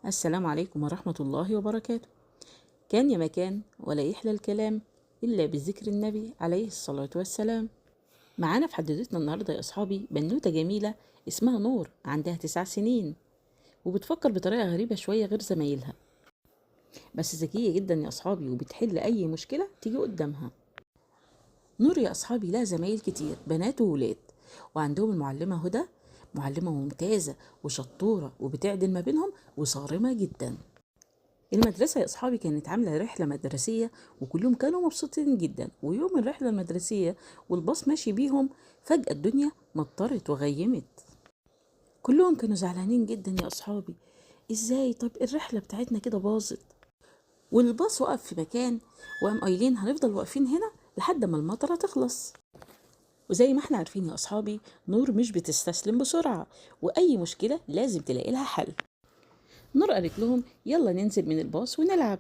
السلام عليكم ورحمة الله وبركاته. كان يا مكان ولا يحلى الكلام إلا بذكر النبي عليه الصلاة والسلام. معانا في حدوتنا النهاردة يا أصحابي بنوتة جميلة اسمها نور، عندها 9 سنين وبتفكر بطريقة غريبة شوية غير زمايلها، بس ذكية جدا يا أصحابي وبتحل أي مشكلة تيجي قدامها. نور يا أصحابي لها زمايل كتير، بنات وولاد، وعندهم المعلمة هدى، معلمة ممتازة وشطورة وبتعدل ما بينهم وصارمة جدا. المدرسة يا أصحابي كانت عاملة رحلة مدرسية وكلهم كانوا مبسوطين جدا. ويوم الرحلة المدرسية والباص ماشي بيهم فجأة الدنيا مطرت وغيمت، كلهم كانوا زعلانين جدا يا أصحابي. إزاي طب الرحلة بتاعتنا كده باظت؟ والباص وقف في مكان وقام قايلين هنفضل واقفين هنا لحد ما المطرة تخلص. وزي ما احنا عارفين يا أصحابي نور مش بتستسلم بسرعة، وأي مشكلة لازم تلاقي لها حل. نور قالت لهم يلا ننزل من الباص ونلعب.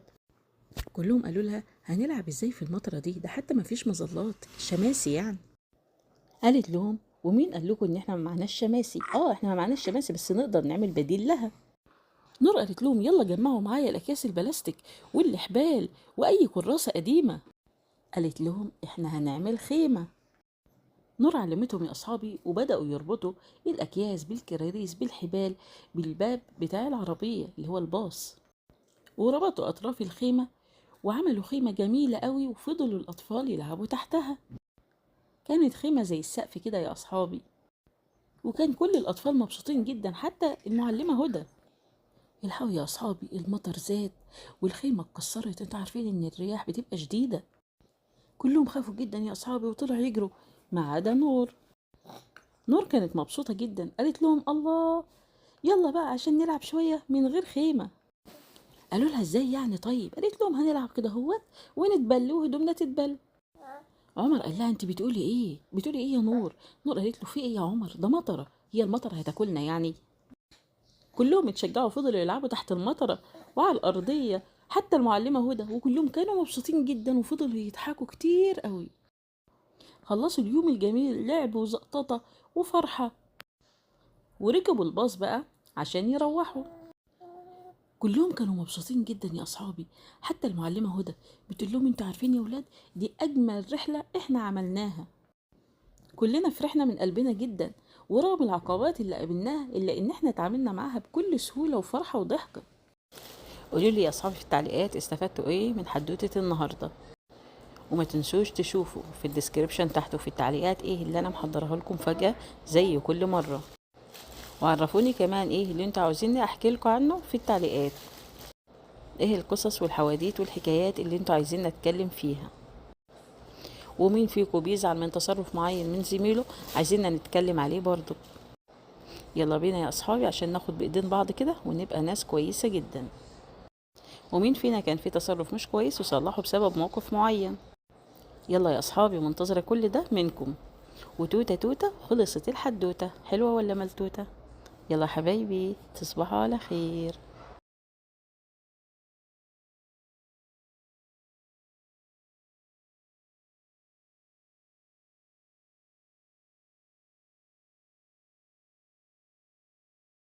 كلهم قالوا لها هنلعب ازاي في المطرة دي، ده حتى ما فيش مظلات شماسي يعني. قالت لهم ومين قال لكم ان احنا ما معناش شماسي؟ احنا ما معناش شماسي بس نقدر نعمل بديل لها. نور قالت لهم يلا جمعوا معايا الاكياس البلاستيك والحبال واي كراسة قديمة. قالت لهم احنا هنعمل خيمة. نور علمتهم يا أصحابي وبدأوا يربطوا الأكياس بالكراريس بالحبال بالباب بتاع العربية اللي هو الباص، وربطوا أطراف الخيمة وعملوا خيمة جميلة قوي، وفضلوا الأطفال يلعبوا تحتها. كانت خيمة زي السقف كده يا أصحابي، وكان كل الأطفال مبسوطين جدا حتى المعلمة هدى. الحقوا يا أصحابي المطر زاد والخيمة اتكسرت، انتوا عارفين إن الرياح بتبقى شديدة. كلهم خافوا جدا يا أصحابي وطلعوا يجروا ما عدا نور. نور كانت مبسوطة جدا، قالت لهم الله يلا بقى عشان نلعب شوية من غير خيمة. قالوا لها ازاي يعني؟ طيب قالت لهم هنلعب كده هوت ونتبل وهدومنا تتبل. عمر قال لها انت بتقولي ايه؟ بتقولي ايه يا نور؟ نور قالت له في ايه يا عمر؟ ده مطرة، هي المطرة هتاكلنا يعني؟ كلهم اتشجعوا وفضلوا يلعبوا تحت المطرة وعلى الأرضية حتى المعلمة هدى، وكلهم كانوا مبسوطين جدا وفضلوا يضحكوا كتير قوي. خلصوا اليوم الجميل لعب وزقططة وفرحة، وركبوا الباص بقى عشان يروحوا. كلهم كانوا مبسوطين جدا يا أصحابي، حتى المعلمة هدى بتقول لهم انتوا عارفين يا ولاد دي أجمل رحلة احنا عملناها. كلنا فرحنا من قلبنا جدا، ورغم العقبات اللي قابلناها إلا إن احنا اتعاملنا معاها بكل سهولة وفرحة وضحكة. قولوا لي يا أصحابي في التعليقات استفدتوا ايه من حدوتة النهاردة، وما تنسوش تشوفوا في ال description تحت وفي التعليقات ايه اللي انا محضرها لكم فجأة زي كل مرة، وعرفوني كمان ايه اللي انتوا عاوزيني احكي لكم عنه في التعليقات، ايه القصص والحواديت والحكايات اللي انتوا عايزين نتكلم فيها، ومين فيكم بيزعل من تصرف معين من زميله عايزيننا نتكلم عليه برضو. يلا بينا يا اصحابي عشان ناخد بايدين بعض كده ونبقى ناس كويسة جدا. ومين فينا كان في تصرف مش كويس وصلحه بسبب موقف معين. يلا يا أصحابي منتظرة كل ده منكم. وتوتة توتة خلصت الحدوتة، حلوة ولا ملتوتة؟ يلا حبايبي تصبحوا على خير.